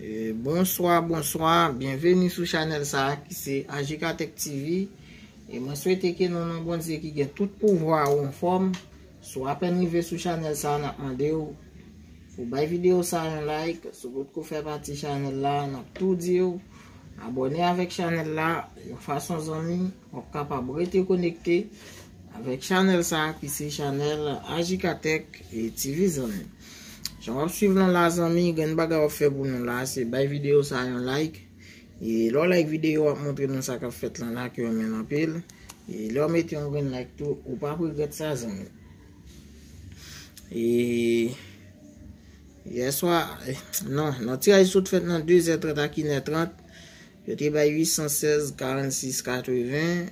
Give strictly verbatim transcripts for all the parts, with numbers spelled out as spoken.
E, bonswa, bonswa, byenveni sou chanèl sa a ki se Ajikatèk T V. E mwen swete ke nan non Bondye ki gen tout pouvwa ou anfòm. Si w apèn rive sou chanèl sa a, n ap mande w pou w bay videyo sa a yon like. Si w potko fè pati chanèl la, n ap tou di w abòne avèk chanèl la yon fason zanmi w ap kapab rete konekte avèk chanèl sa a ki se chanèl Ajikatèk e T V zanmi. Jan w ap swiv nou la zanmi, grenn bagay w ap fè pou nou la se bay videyo sa a yon like. E lè w like videyo w ap montre nou sa k ap fèt lan la ke w renmen l anpil. E lè w mete yon grenn like tou, ou p ap regrèt sa zanmi. E yèswa, non, nan tiraj sot fèt nan de zè trant ak inè trant, yo te bay uit san sèz karannsis katreven.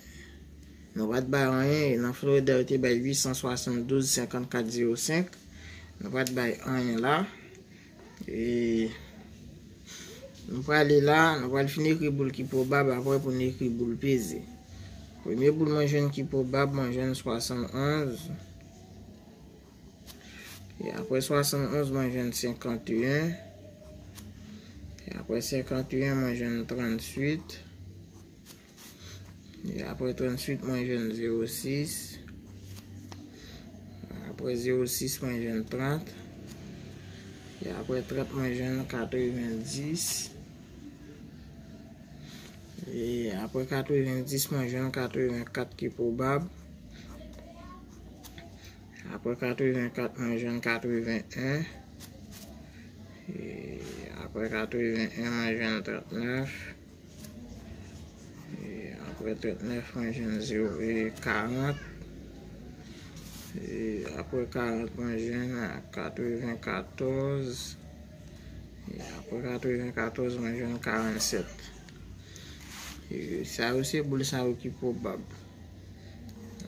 Nou pa t bay anyen. E nan Florida, yo te bay uit san swasanndouz senkannkat zewo senk. Nou pa t bay anyen la. E nou prale la, nou pral fin ekri boul ki pwobab apre pou n ekri boul peze. Premye boul mwen jwenn ki pwobab, mwen jwenn swasannonz. E apre swasannonz, mwen jwenn senkanteyen. E apre senkanteyen, mwen jwenn trantuit. E apre trantuit, mwen jwenn zewo sis. Apre zewo sis, mwen jwenn trant. E apre trant, mwen jwenn katrevendis. E apre katrevendis, mwen jwenn katrevenkat ki pwobab. Apre katrevenkat, mwen jwenn katreven en. E apre katreven en, mwen jwenn trannèf. E apre trannèf, mwen jwenn zewo, e karant. E apre karant, mwen jwenn katrevenkatòz. E apre katrevenkatòz, mwen jwenn karannsèt. E sa yo se boul sa yo ki pwobab.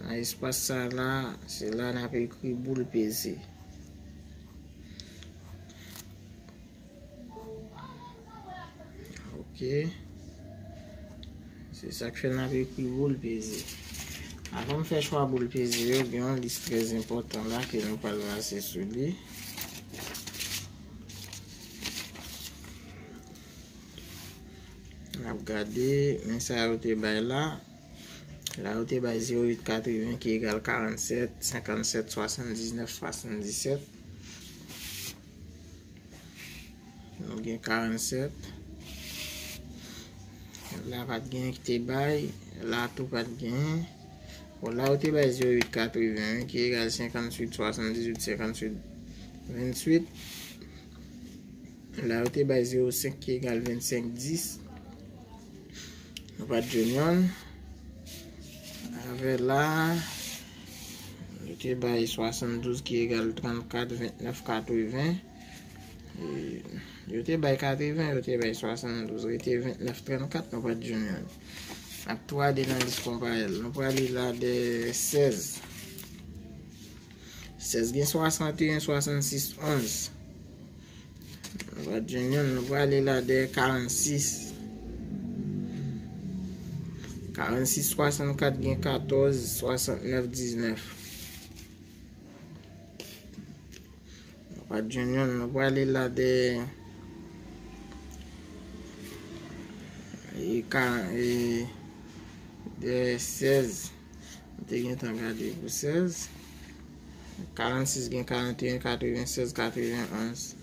Nan espas sa la, se la n ap ekri boul peze. Ok. Se sa k fè n ap ekri boul peze. Avan m fè chwa boul peze yo, gen yon lis trè enpòtan la ke nou pral pase sou li. N ap gade, men sa yo te bay la. La yo te bay zewo uit katreven ki egal karannsèt, senkannsèt, swasanndiznèf, swasanndisèt. Nou gen karannsèt. La pa t gen ki te bay. La tou pa t gen. Bon, la yo te bay zewo uit katreven ki egal senkantuit, swasanndizuit, senkantuit, venntuit. La yo te bay zewo senk ki egal vennsenk dis. Nou pa t jwenn yonn. Avè la, yo te bay swasanndouz ki egal trannkat, vennèf katreven. E yo te bay katreven, yo te bay swasanndouz, rete vennèf trannkat, nou pa t jwenn yonn. N ap tou ale nan lis konparèl. Nou prale la de sèz. Sèz gen swasanteyen, swasannsis, onz. Nou pa t jwenn yonn, nou prale la de karannsis. Karannsis, swasannkat gen katòz, swasantnèf, diznèf. Nou pa t jwenn yonn, nou prale la de, e, ka, e, de sèz. Nou te gentan gade pou sèz. Karannsis gen karanteyen, katrevensèz, katrevenonz.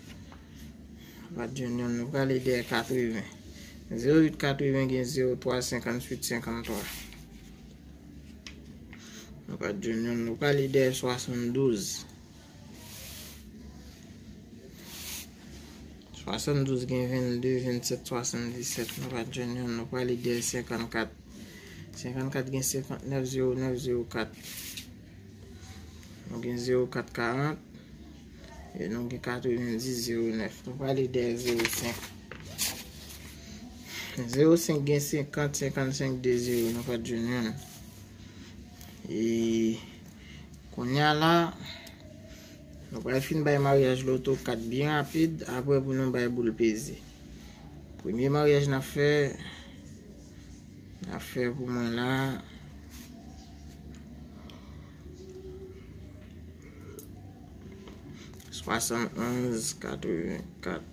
Nou pa t jwenn yonn, nou prale dèyè katreven. Zewo uit katreven gen zewo twa, senkantuit, senkanntwa. Nou pa t jwenn yonn, nou prale dèyè swasanndouz. Swasanndouz gen vennde, vennsèt, swasanndisèt. Nou pa t jwenn yonn, nou prale dèyè senkannkat. Senkannkat gen senkantnèf, zewo nèf, zewo kat. Nou gen zewo kat karant. E nou gen katrevendis, zewo nèf. Nou prale dèyè zewo senk. Zewo senk gen senkant, senkannsenk, de zewo. Nou pa t jwenn yonn. E kounye a la, nou pral fin bay maryaj loto kat byen rapid, apre pou nou bay boul peze. Premye maryaj n ap fè, n ap fè pou mwen la, swasannonz, katrevenkat.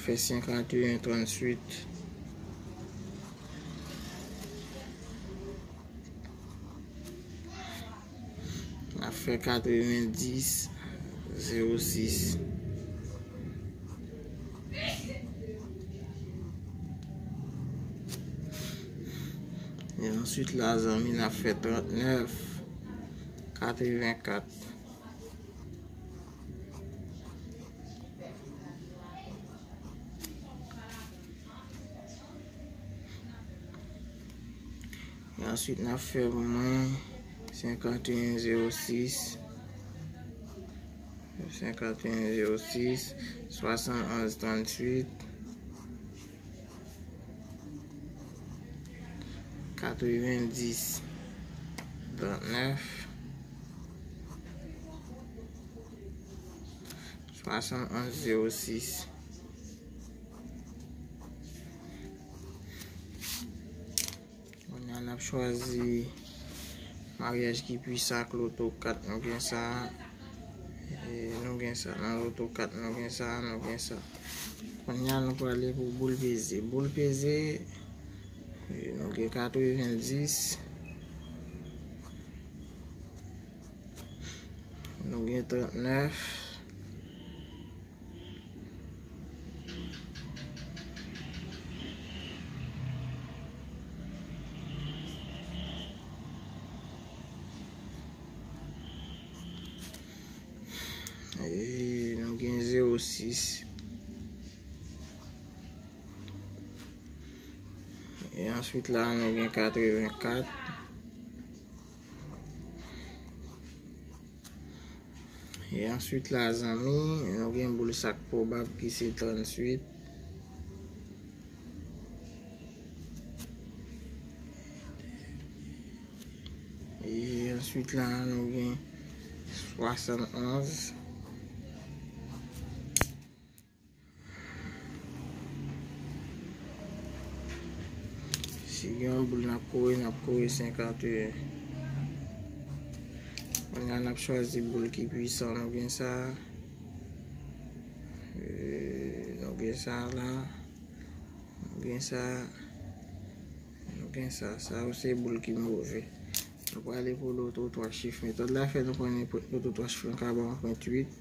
Fè senkanteyen tranntuit. N ap fè katrevendis zewo sis. E answit la, zanmi, n ap fè trannèf katrevenkat. E answit, n ap fè pou mwen senkanteyen zewo sis, senkanteyen zewo sis, swasannonz tranntuit, katrevendis trannèf, swasannonz zewo sis. Kounye a n ap chwazi maryaj ki pwisan ak loto kat, nou gen sa, e, nou gen sa, nan loto kat, nou gen sa, nou gen sa. Kounye a nou prale pou boul peze. Boul peze, e, nou gen katrevendis, nou gen trannèf, e nou gen zewo sis. E answit la, nou gen katrevenkat. E answit la, zanmi, nou gen boul sa k pwobab ki se tranntuit. E answit la, nou gen swasannonz. Si gen yon boul n ap kore, n ap kore senkanteyen. Kounye a n ap chwazi boul ki pwisan. Nou gen sa. E, nou gen sa la. Nou gen sa. Nou gen sa. Sa yo se boul ki move. Nou prale pou loto twa chif. Metòd la fè nou konnen pou loto twa chif lan ka ba w yon pwen uit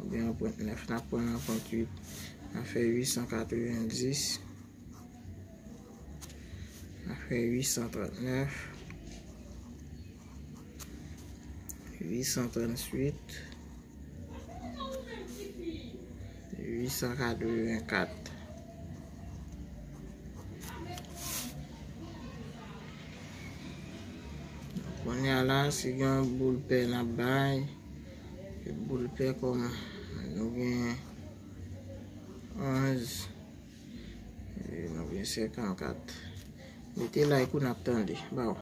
oubyen yon pwen nèf. N ap pran yon pwen uit. N ap fè uitsankatrevendis. N ap fè uitsantrannèf. Uitsantranntuit. Uitsankatrevennkat. Kounye a la, si gen yon boul pè n ap bay, boul pè kòm nou gen onz, e nou gen senkannkat. Mete like ou, n ap tande. Baw.